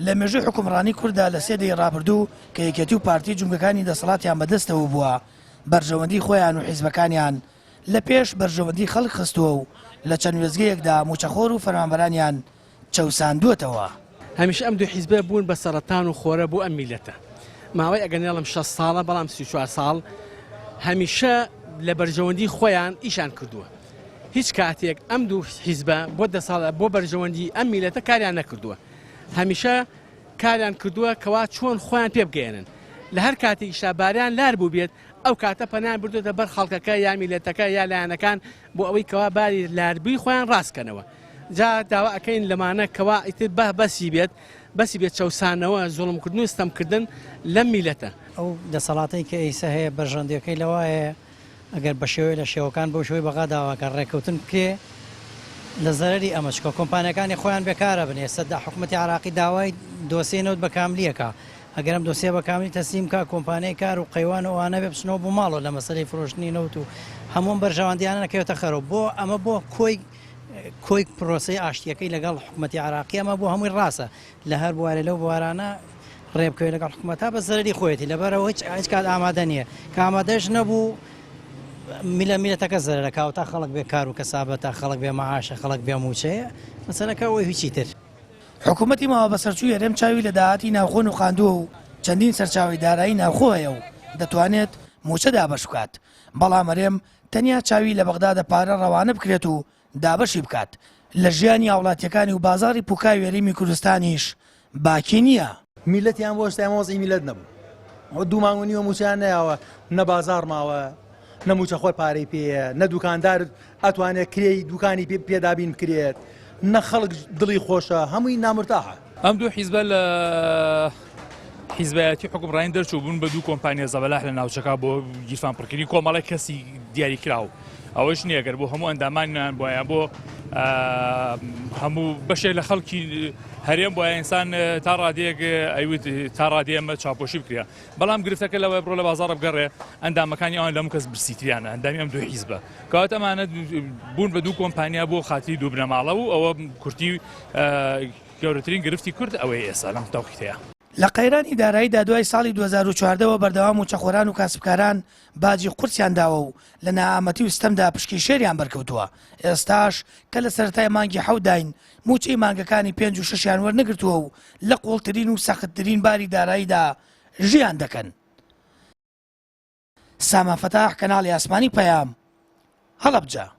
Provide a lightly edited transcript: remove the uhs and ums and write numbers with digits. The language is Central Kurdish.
لە مێژووی حوکمڕانی کورددا لە سێ دەیەی ڕابردوو کە یەکێتی و پارتی جومگەکانی دەسەڵاتیان بەدەستەوە بووە، بەرژەوەندی خۆیان و حیزبەکانیان لە پێش بەرژەوەندی خەڵک خستووە و لە چەند وێستگەیەکدا مووچەخۆر و فەرمانبەرانیان چەوساندووەتەوە. هەمیشە ئەم دوو حیزبە بوون بە سەرەتان و خۆرە بۆ ئەم میللەتە. ماوەی ئەگەر نەڵێم 60 ساڵە بەڵام 34 ساڵ هەمیشە لە بەرژەوەندی خۆیان ئیشان کردووە. هیچ کاتێک ئەم دوو حیزبە بۆ دەسەڵات بۆ بەرژەوەندی ئەم میللەتە کاریان نەکردووە. هەمیشە کاریان کردووە کەوا چۆن خۆیان پێ بگەیەنن. لە هەر کاتێکیشا باریان لار بووبێت ئەو کاتە پەنایان بردووەتە بەر خەڵکەکە یا میللەتەکە یا لایەنەکان بۆ ئەوەی کەوا باری لاربووی خۆیان ڕاست کەنەوە. جا داوا ئەکەین لەمانە کەوا ئیتر با بەسی بێت بەسی بێت چەوسانەوە زوڵم کردن و ستەم کردن لەم میلەتە. ئەو دەسەڵاتەی کە ئیسە هەیە بەرژەندیەکەی لەوایە ئەگەر بە شێوەیە لە شێوەکان بەو شێوەی بەغا داواکە ڕێکەوتن بکرێ لە زەرەری ئەمە چکە کۆمپانیەکانی خۆیان بێکارە بن ئێستا دا حکومەتی عراقی داوای دۆسیەی نەوت بە کاملیەکە ئەگەر ئەم دۆسیە بە کاملی تەسلیم کا کۆمپانیای کار و قەیوان و ئەوانە بێ بچنەوە بۆ ماڵەوە لە مەسەلەی فرۆشتنی نەوت و هەموو ئەم بەرژەوەندیانە نەکەوێتە خەرەوە بۆ ئەمە بۆ کۆی کۆی پرۆسەی ئاشتیەکەی لەگەڵ حکومەتی عراقی ئەمە بۆ هەمووی ڕاستە لە هەر بوارێ لەو بوارانە ڕێبکەوێت لەگەڵ حکومەت تا بە زەرەری خۆیەتی لەبەرەوە هیچ هیچ کات ئامادە نییە کە ئامادەش نەبوو میلە میلەتەکە زەرەکە و تا خەڵک بێ کار و کەسابەتە خەڵک بێ مەعاشە خەڵک بێ موچەیە مەسەلەکە ئەوەی هیچی تر. حکومەتی ماوەبەسەرچووی هەرێم چاوی لە داهاتی ناوخۆ نوقاندووە و چەندین سەرچاوەی دارایی ناوخۆ هەیە و دەتوانێت مووچە دابەش بکات، بەڵام هەرێم تەنیا چاوی لە بەغدادە پارە ڕەوانە بکرێت و دابەشی بکات، لە ژیانی هاوڵاتیەکانی و بازاڕی پوکاوی هەرێمی کوردستانیش باکی نییە. میللەتیان بۆ ئێستا ئێمە وەزعی میللەت نەبوو ئەوە دوو مانگ و نیوە مووچەیان نەیاوە نە بازاڕ ماوە نە مووچەخۆر پارەی پێیە نە دوکاندار ئەتوانێت کرێی دوکانی پێ پێ دابین بکرێت نە خەڵک دڵی خۆشە هەمووی نامرتاحە. ئەم دوو حیزبە لە حیزبایەتی حوکمڕانی دەرچوو بوون بە دوو کۆمپانیا زەبەلاح لە ناوچەکە بۆ گیرفان پڕکردنی کۆمەڵێک کەسی دیاریکراو ئەوەش نییە گەر بۆ هەموو ئەندامانیان بۆیان بۆ هەموو بەشێک لە خەڵکی هەرێم بۆ ئینسان تا ڕادەیەک ئەیوت تا ڕادەیە ئەمە چاپۆشی بکرێ بەڵام گرفتەکە لەوەی بڕۆ لە بازاڕ بگەڕێ ئەندامەکانی ئەوان لەم کەس برسیتریانە ئەندامی ئەم دوو حیزبە کەواتە ئەمانە بوون بە دوو کۆمپانیا بۆ خاتری دوو بنەماڵە و ئەوە کورتی گەورەترین گرفتی کورد ئەوەیە ئێستا لەم تەوقیتەیە. لە قەیرانی داراییدا دوای ساڵی 2014 وە بەردەوام مووچەخۆران و کاسبکاران باجی قورسیان داوە و لە نائامەتی و ستەمدا پشکی شێریان بەرکەوتووە، ئێستاش کە لە سەرەتای مانگی حەوتداین مووچەی مانگەکانی پێنج و شەشیان وەرنەگرتووە و لە قووڵترین و سەختترین باری داراییدا ژیان دەکەن. سامان فەتاح، کەناڵی ئاسمانی پەیام، هەڵەبجە.